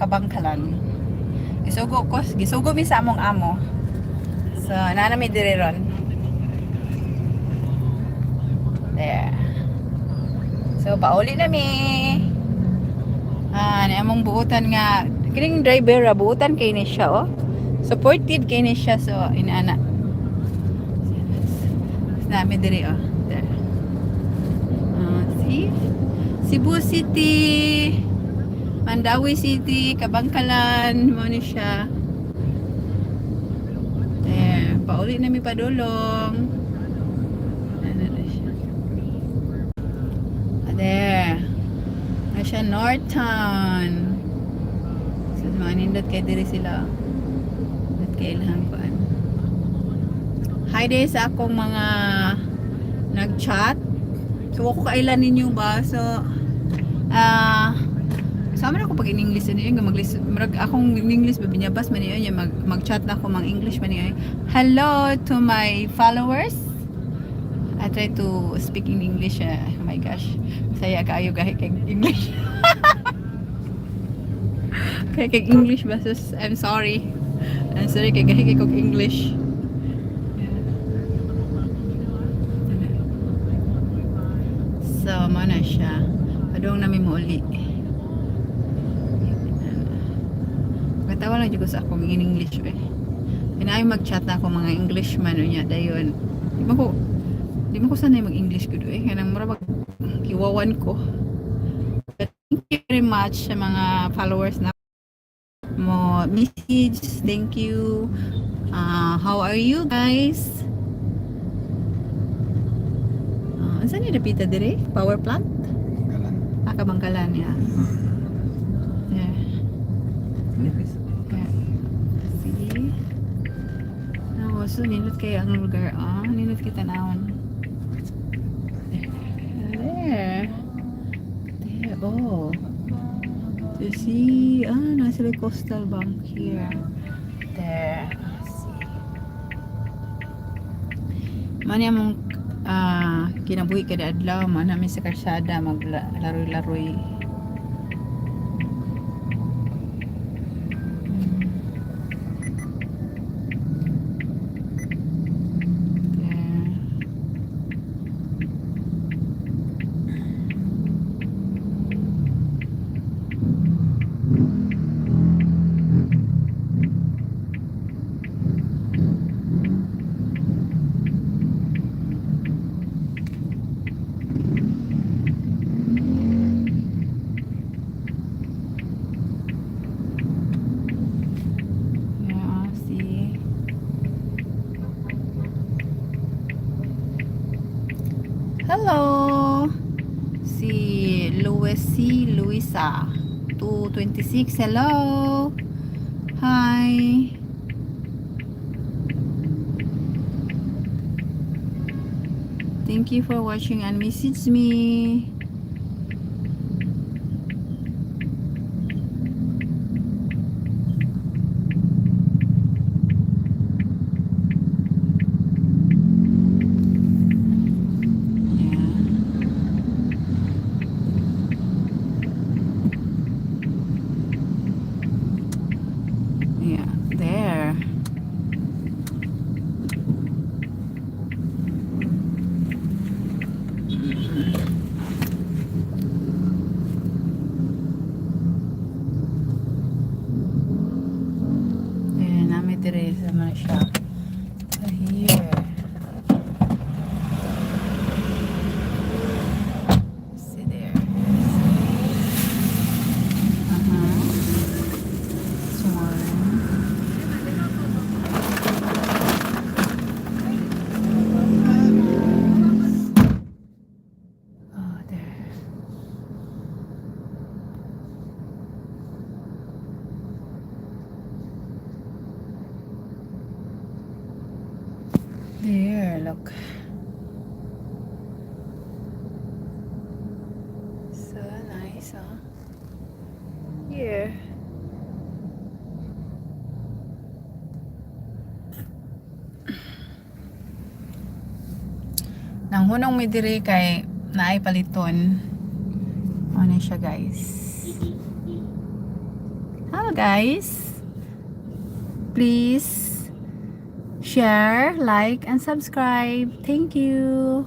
Kabangkalan. Gisugo ko, gisugo mi sa among amo. So, naa na mi diri ron. There. So, pauli na mi. Ah, ni among buutan nga kining driver ra, buutan kay ni siya, oh. Supported kay ni siya, so inaana. Nami diri, oh. There. Ah, see? Cebu City, Mandaue City, Kabangkalan, mo ni siya. There, pauli na mi padulong. Ano na siya? Ah, there. Na siya Northtown. So, mga nindot kay diri sila. Nindot kay ilahang kuan. Hi day sa akong mga nag-chat. So, ako kailan ninyo ba? So, ah, sama na ako pag in English ano yun, mag murag akong in English ba binyabas man yun, mag mag-chat na ako mang English man yun. Hello to my followers. I try to speak in English. Oh my gosh. Saya kaayo gahi kay English. Kay kay English ba sus? I'm sorry. I'm sorry kay gahi kay kog English. Yeah. So, mo na siya. Padung nami mo uli. Katawa lang jud ko sa akong in English eh. Kinaay mag-chat na ako mga English man unya dayon. Di man ko sanay mag-English gud eh. Kanang mura mag kiwawan ko. But thank you very much sa mga followers na mo message. Thank you. How are you guys? Unsa ni dapita dire? Power plant? Kalan. Ah, Kabangkalan, yeah. Yeah. Yeah. See? Oh, so nindot kay ang lugar. Ah, nindot kay tanawon. There. There. Oh. To see, ah, nasa may coastal bank here. There. Ah, see. Mani among kinabuhi kada adlaw man namin sa kalsada maglaroy-laroy. There. Yeah, see. Hello. Si Luis C. Luisa 226. Hello. Hi. Thank you for watching and message me. Yeah, there. Ayan, nami dire sa mga siya. So here. See there. This one. Oh, there. There, look. So nice, huh? Here. Nang hunong mi diri kay naay paliton. Ano siya, guys. Hello, guys. Please share, like, and subscribe. Thank you.